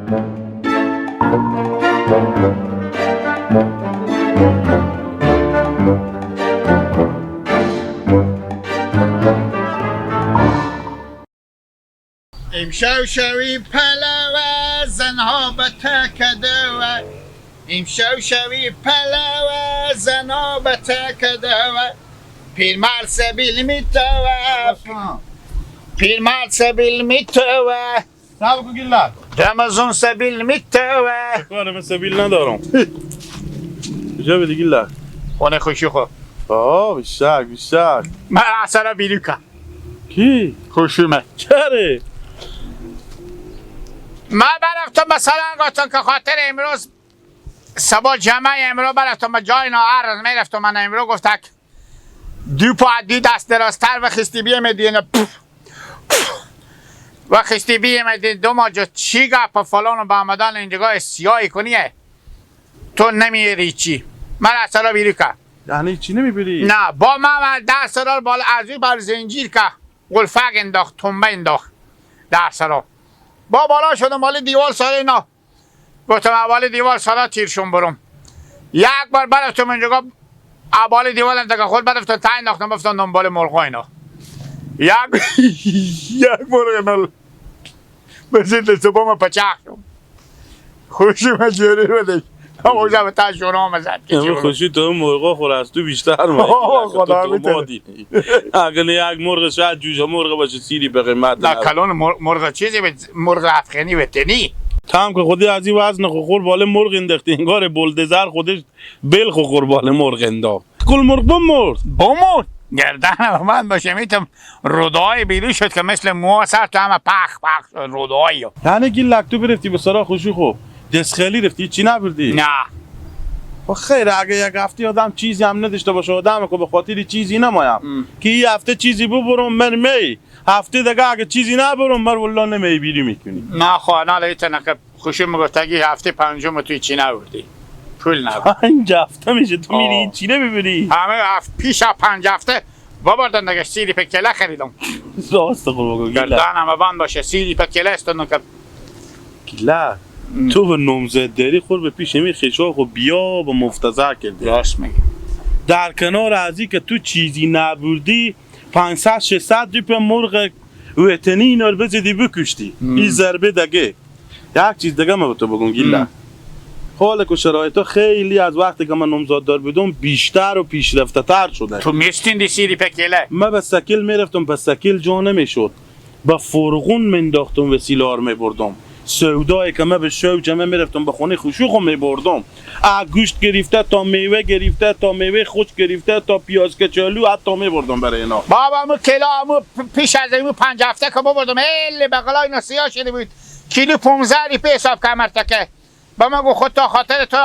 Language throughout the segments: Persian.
امشب شوی پلوه زنها به تکدوه، امشب شوی پلوه زنها به تکدوه، پیرمرد سبیل میتوه، پیرمرد سبیل میتوه، سب گیلک رمضان سبیل میتوه. کار من سبیل ندارم. کجا بدی گیلک؟ خونه خوشی خو. آه بیشتر بیشتر. من اصلا بیروکم. کی؟ خوشیمه. چره؟ من برفتم مثلا گفتم که خاطر امروز صبح جمعه امروز برفتم به جای ناعرض میرفتم. من امروز گفتک دو پا دو دست درازتر و خستی بیمدین و خستی بیمدین دو ما جو چی گپ فلان و به آمدن اینجا سیاهی کنیه تو نمیری چی. من اصلا بیرو که یعنی چی نمیبری؟ نه با من دست را بالا از بر زنجیر که قلفق انداخت تنبه انداخت دست را با بالا شدم بالا دیوال ساره اینا گفتم اول دیوال ساره تیرشون برم. یک بار برفتم اینجا اول دیوال انداخت خود برفتم تا انداختم گفتم دنبال مرغ اینا. یک یک مرغ نل بزید صبح پچاخ شدم خوشی من جوری بده همون به تا شورام زد. خوشی تو مرغا خور از تو بیشتر ما خدا میتونه. اگه یک مرغ شاید جوجه مرغ باشه سیری به قیمت. نه کلون مرغ چیزی به مرغ افغانی وطنی. تام که خودی از این وزن خور بالا مرغ انداختی انگار بولدزر خودش بل خور بالا مرغ انداخت. کل مرغ بمرد. بمرد. گردن من باشه میتم رودای بیرون شد که مثل مو سر تو همه پخ پخ رودای. یعنی گیلک تو برفتی به سرا خوشی خوب. دست خیلی رفتی چی نبردی؟ نه. خب خیر اگه یک هفته آدم چیزی هم نداشته باشه آدم که به خاطر چیزی نمایم که یه هفته چیزی ببرم من می هفته دیگه اگه چیزی نبرم من والله نمیبینی میکنی. نه خوانا لیت نه خوشی میگفت اگه هفته پنجم توی چی نبردی پول نبرد. 5 هفته میشه تو میری چی نمیبری؟ همه هفته پیش 5 هفته بابردن دیگه سیری پکله خریدم. راست قربان گیلا. گردنم بند باشه سیری پکله است که گیلا تو به نامزد داری خور به پیش می خشاق و بیا و مفتضح کردی. راست میگی. در کنار ازی که تو چیزی نبردی 500 600 روپیه مرغ وطنی اینا رو بزدی بکشتی. این ضربه دیگه. یک چیز دیگه من به تو بگم گیلا. حال که شرایط خیلی از وقتی که من نامزد دار بودم بیشتر و پیشرفته تر شده. تو میشتیندی سیری پکله؟ من به سکیل میرفتم به سکیل جا نمیشد. به فرغون منداختم وسیلار میبردم. سودایی که من به شو جمعه میرفتم به خونه خوشوخو میبردم. گوشت گرفته تا میوه گرفته تا میوه خشک گرفته تا پیاز کچالو حتی میبردم برای اینا. بابا مو کلا مو پیش از این 5 هفته که ببردم هل بغلای اینا سیاه شده بود. کیلو 15 روپیه حساب کرد مرتکه. با من گفت خود تا خاطر تو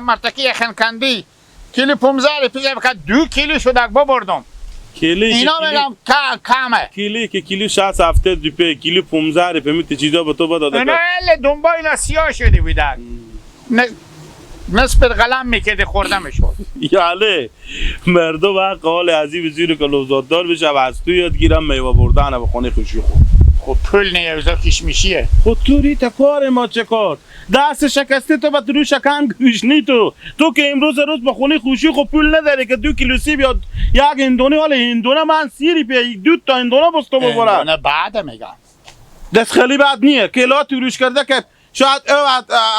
مرتکه یخنکندی کیلو 15 روپیه حساب کرد 2 کیلو شد ببردم. کیلی اینا میگم کمه. کیلی که کیلو 60 70 روپیه کیلو 15 روپیه میته چیزا به تو بداده. اینا هل دنبال اینا سیاه شده بودن. نصف قلم میکرده خورده میشد. یاله مردم حق حال عزیز زیر که لوزاددار بشه و از تو یاد گیرم میوه بردن به خونه خوشی خود. خب پول نیوزا کش میشیه. خود تو ریت کار ما چه کار؟ دست شکسته تو به رو شکن گوشنی تو. تو که امروز روز به خونه خوشی خب پول نداری که 2 کیلو سیب یا یک هندونه. حالا هندونه من 30 روپیه 2 تا هندونه بس تو ببرم. هندونه بعد میگم. دست خیلی بد نیه. کلا تو روش کرده که شاید او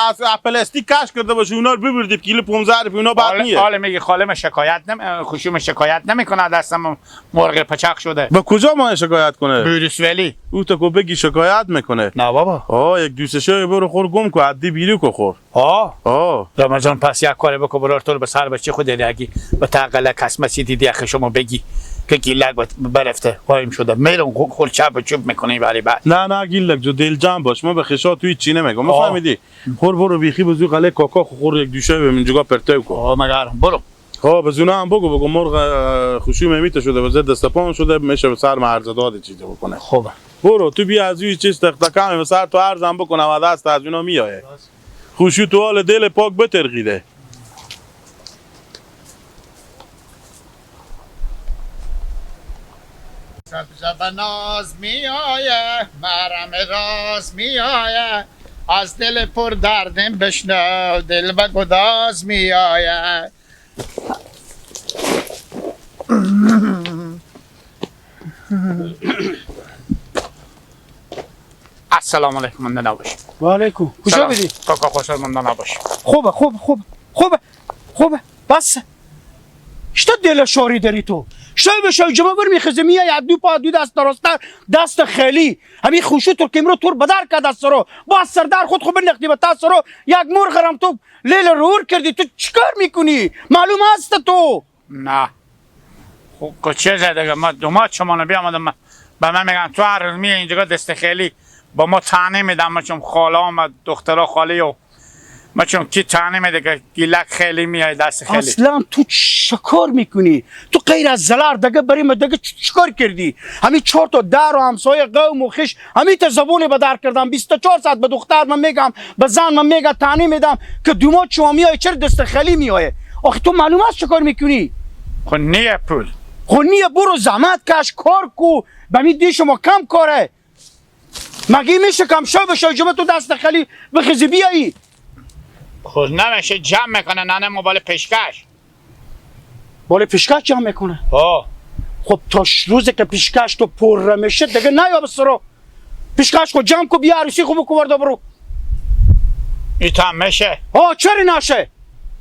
از پلاستیک کش کرده باشه اونا رو ببردی کیلو 15 روپیه اونا بد نیه. حالا میگی خاله شکایت نمی خوشیم شکایت نمیکنه دستم مرغ پچق شده. با کجا ما شکایت کنه؟ بوریس ولی. او تا کو بگی شکایت میکنه. نه بابا. آه یک دوستشو برو خور گم کو عدی بیرو کو خور. آه آه رمضان پس یک کاری بکن برار تو رو به سر بچه خود اگه به تقل کسمسی دیدی اخه شما بگی که گیلک برفته قایم شده میرم خور چپ چوب میکنی برای بعد. نه نه گیلک جو دل جمع باش ما به خشا توی چی نمیگم ما فهمیدی. خور برو بیخی بزو قله کاکا خور یک دوشه به منجگا پرتو کو. آه مگر برو. ها بزونه هم بگو بگو مرغ خوشی میمیته شده وزد دست پام شده میشه به سر مرز داد چیزی بکنه. خوبه برو تو بیا از این چیز تختکم به سر تو ارزم بکنم و دست از اینا میایه. خوشی تو حال دل پاک بترقیده. سبز به ناز می آیه مرم راز می آیه از دل پر دردم بشنو، دل به گداز می آید. السلام علیکم، مونده نباش. و علیکم. کجا بدی؟ کاکا خوشحال مونده نباش. خوبه خوبه خوبه خوبه خوبه بس. شتا دل شاری داری تو. شتا به شای جمعه بر میخزه میای دو پا دو دست درسته دست خیلی. همین خوشو تو کمرو تور بدر کرد دست رو. با سردار خود خوب نختی به دست رو. یک مرغ رم تو لیل رور کردی. تو چیکار میکنی؟ معلوم هست تو؟ نه. خب چه زده ما دومات شما رو بیامدم به من میگن تو هر روز میای اینجا دست خیلی با ما طعنه میدم. ما چون خاله آمد دخترا خاله و ما چون کی طعنه میده که گیلک خیلی میای دست خیلی. اصلا تو چیکار میکنی؟ تو غیر از زلار دیگه برای ما دیگه چیکار کردی؟ همین چهار تا در و همسایه قوم و خش همین تا زبون به در کردم. 24 ساعت به دختر من میگم، به زن من میگم، طعنه میدم که دومات شما میای چرا دست خالی میای؟ آخه تو معلوم است چیکار میکنی؟ خب نیه پول. خب نیه، برو زحمت کش کار کو. به می دی شما کم کاره. مگه میشه کم شو بشه جمعه تو دست خالی بخزی بیایی؟ خب نمیشه، جمع میکنه ننه موبایل پیشکش. بالا پیشکش جمع میکنه؟ ها. خب تا روزی که پیشکش تو پر میشه دیگه نیا بسرو. پیشکش خود جمع کو بیا عروسی خوب کو ورده برو. ایتا میشه؟ ها چرا نشه؟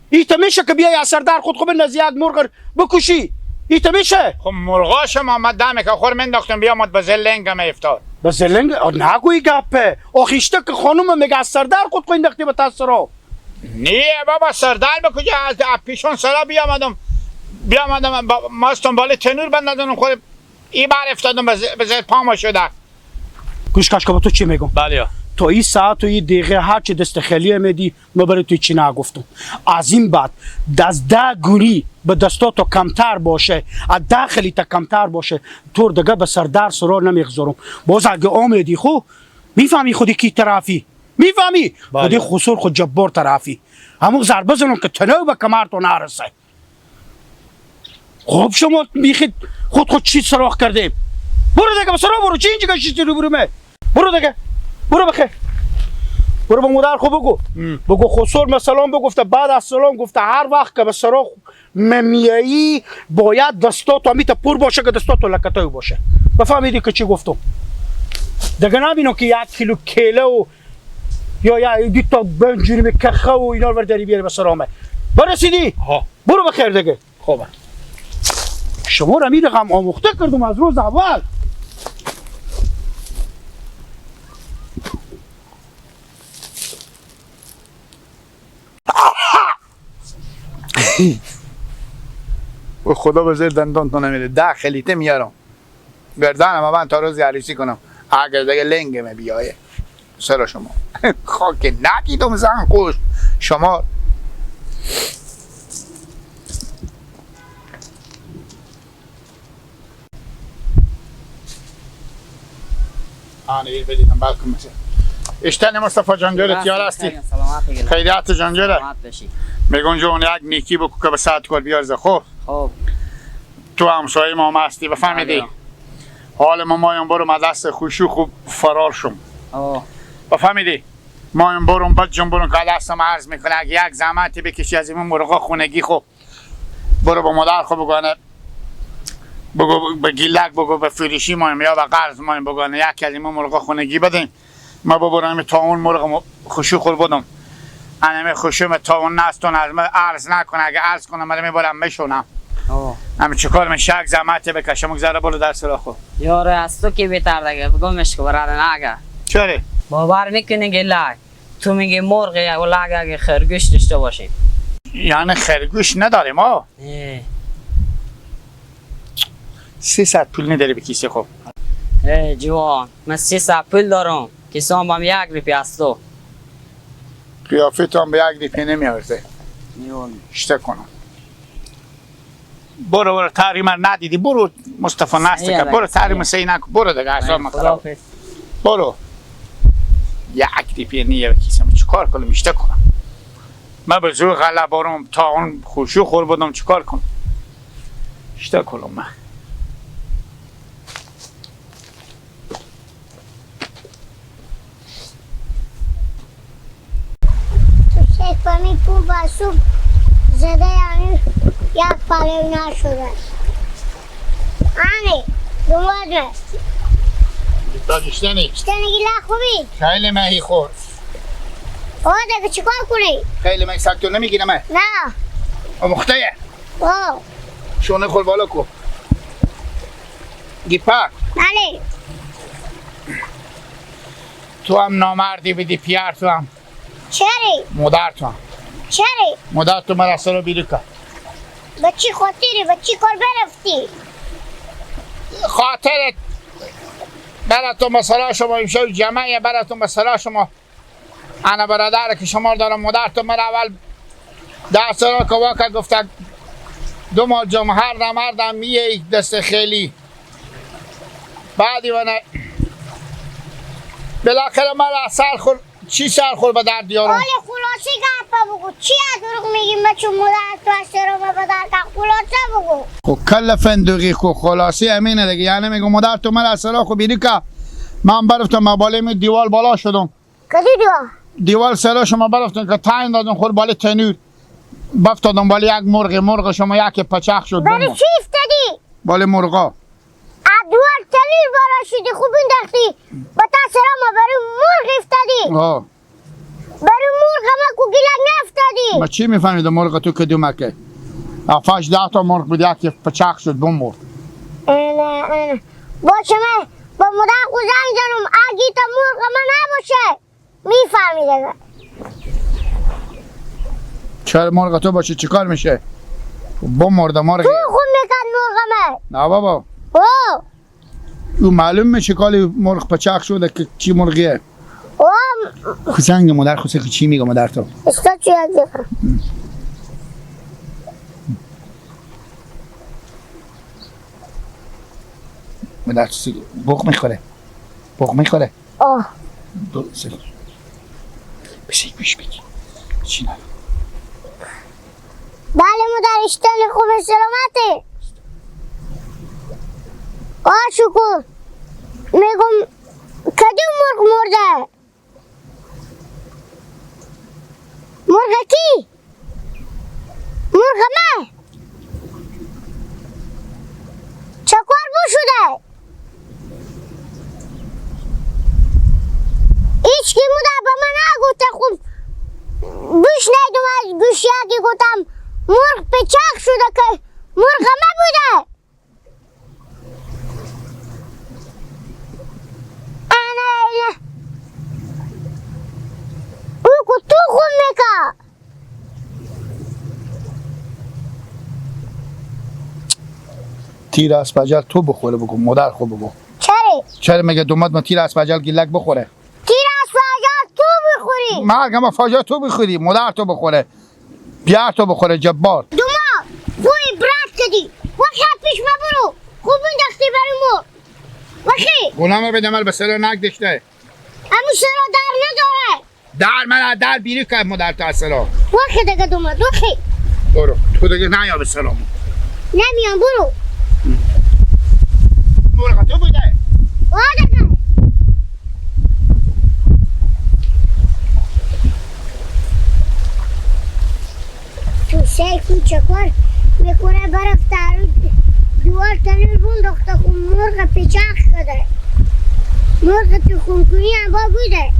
ایتا میشه که بیای از سردار خود خوب نزیاد مرغ بکشی. ایتا میشه؟ خب مرغا شما آمد دمه که خور منداختم بیا آمد به زلنگ افتاد. به زلنگ؟ نگوی گپه. آخیشته که خانوم میگه از سردار خود خو انداختی به تسرو. نه بابا سردار به کجا؟ از پیشون سرا بیامدم بیامدم ماستم بالا تنور بندازم خود ای بار افتادم به زیر پام شده. گوش کش که با تو چی میگم؟ بله. تا این ساعت و این دقیقه هر چی دست خالی میدی ما برای تو چی نگفتم. از این بعد دست ده گونی به دستاتو کمتر باشه، از ده خلی تا کمتر باشه، تو دیگه به سردار سرا نمیگذارم. باز اگه آمدی خو میفهمی خودی کی طرفی، میفهمی خودی خسور خود جبار طرفی. همون ضربه زنم که تنو به کمر تو نرسه. خب شما میخید خود خود چی سراخ کردیم؟ برو دیگه به سرا برو. چی اینجا کشیدی رو برو؟ برو دیگه، برو بخیر. برو به مادر خو بگو. بگو خسور مثلا بگفته بعد از سلام گفته هر وقت که به سراغ ممیایی باید دستاتو همیتا پر باشه که دستاتو لکتای باشه. بفهمیدی که چی گفتم؟ دیگه نبینم که یک کیلو کیله و یا یا دو تا بنجوری به کخه و اینا رو داری بیاری به سرامه. برسیدی؟ ها. برو بخیر دیگه. خوبه. شما رو می رقم آموخته کردم از روز اول. و خدا به زیر دندان تو نمیده. ده خلیته میارم گردنم من تا روز عروسی کنم. اگر دیگه لنگم بیایه سر شما. خاک ندیدم زن خوش شما. آنه بدیدم بلکم مثل اشتن مصطفی جان جورت یار هستی؟ خیریت جان جوره؟ میگون جون یک نیکی بکو که به ساعت کار بیارزه. خب خب تو همسایه ما هستی بفهمیدی؟ حال ما مایم برو ما دست خوشو خوب فرار شم. بفهمیدی؟ مایم برم بد جون برم که دستم عرض میکنه اگه یک زحمتی بکشی از این مرغا خونگی خب برو با مادر خب بگانه بگو به گیلک بگو به فروشی مایم یا به قرض مایم بگانه یک از این مرغا خونگی بدیم ما ببرم تا اون مرغ خوشو خور بدم. انمه خوشم تا اون نستون از من عرض نکنه. اگه عرض کنم من میبرم میشونم. همه چیکار من شک زحمت بکشم گذره برو در سراخ خو. یاره از تو کی بهتر دیگه بگمش که برادر نگه. چرا؟ باور میکنی گلک تو میگی مرغ یا ولاگ اگه خرگوش داشته باشیم. یعنی خرگوش نداریم ها؟ 300 پول نداری به کیسه خب. ای جوان من 300 پول دارم کیسام هم یک روپیه از تو. قیافه تو هم به یک روپیه نمیارزه. اشته کنم. برو برو تاری من ندیدی برو مصطفی نسته که برو تاری من سی نکن برو دیگه اعصاب من خراب. برو. یک روپیه نیه به کیسم چیکار کنم اشته کنم. من به زور غله برم تا اون خوشو خور بدم چیکار کنم؟ اشته کنم من. یک پمی پوم صبح زده یعنی یک پلو نشده. آنی دوماد من داشتنی اشتنی گیلا خوبی؟ خیلی مهی خور. آه دیگه چیکار کنی؟ خیلی مهی سکتو نمیگیرم. نه مخته. آه شونه خور بالا کو. گیپا بله. تو هم نامردی بدی پیار تو هم. چرا؟ مادر تو هم. چرا؟ مادر تو مرا سر بیرو کن. به چی خاطری؟ به چی کار برفتی؟ خاطرت براتون مثلا شما امشب جمعه براتون مثلا شما انا برادر که شما دارم مادر تو مرا اول دست را که واکه گفته دو ماه جمعه هر نمردم میه دست خیلی بعدی ونه بالاخره مرا سر خور چی سر خور به درد دیارم؟ حال خلاصه گپا بگو چی از دروغ میگیم بچه مادر تو از سر به درد خلاصه بگو. خب کل فندقی خو خلاصه امینه دیگه یعنی میگم مادر تو مرا سر خو بیری که من برفتم بالای می دیوال بالا شدم. کدی دیوال؟ دیوال سر شما برفتم که تعیین دادم خور بالای تنور بفتادم بالای یک مرغ شما یک پچخ شد. برای چی افتادی؟ بالای مرغا. ادوار تنور بالا شدی خوب انداختی با تا سرما برای مرغ افتادی. آه برای مرغ ما کو گیلک نفتادی. ما چی میفهمیدم مرغ تو کدومکه؟ افاش 10 تا مرغ بود یکی پچخ شد بمرد. نه باشه من با مادر خود زنگ زنم اگه تا مرغ ما نباشه میفهمیده. چرا مرغ تو باشه چیکار میشه؟ بمرد مرغ تو خون میکرد مرغ من. نه بابا او او معلوم میشه کالی مرغ پچخ شده که چی مرغیه. او زنگ مادر خود چی میگه مادر تو؟ استاد چی یاد مادر چی بوق میخوره؟ بوق میخوره؟ آه بسی گوش بگی چی نه؟ بله مادر اشتن خوب سلامته. آه شکر میگم کدوم مرغ مرده؟ مرغ کی؟ مرغ من؟ چه کار بو شده؟ هیچ کی مادر به من نگفته. خوب بشنیدم از گوش یکی گفتم مرغ پچخ شده که مرغ من بوده. انا او کو تو خون میکا. تیر از پجل تو بخوره بگو مادر خود بگو. چرا؟ چرا میگه دومات ما تیر از پجل گیلک بخوره؟ تیر از پجل تو بخوری. مرگ ما فاجعه تو بخوری مادر تو بخوره بیار تو بخوره جبار. دوما خوی برات کدی وقتی پیش ما برو خوب انداختی برای مرغ. وقتی غلام بدم به سر نک داشته. امو سرا در نداره. در من در بیری که مادر تو سرا. وقتی دیگه دوما وقتی برو تو دیگه نیا به سلام. نمیام برو. مرغ تو بوده. واه تو سیکو چکار میکنه برفته دیوار تنور بنداخته خون مرغ پچخ کده. مرغ تو خونکنی هم با بوده.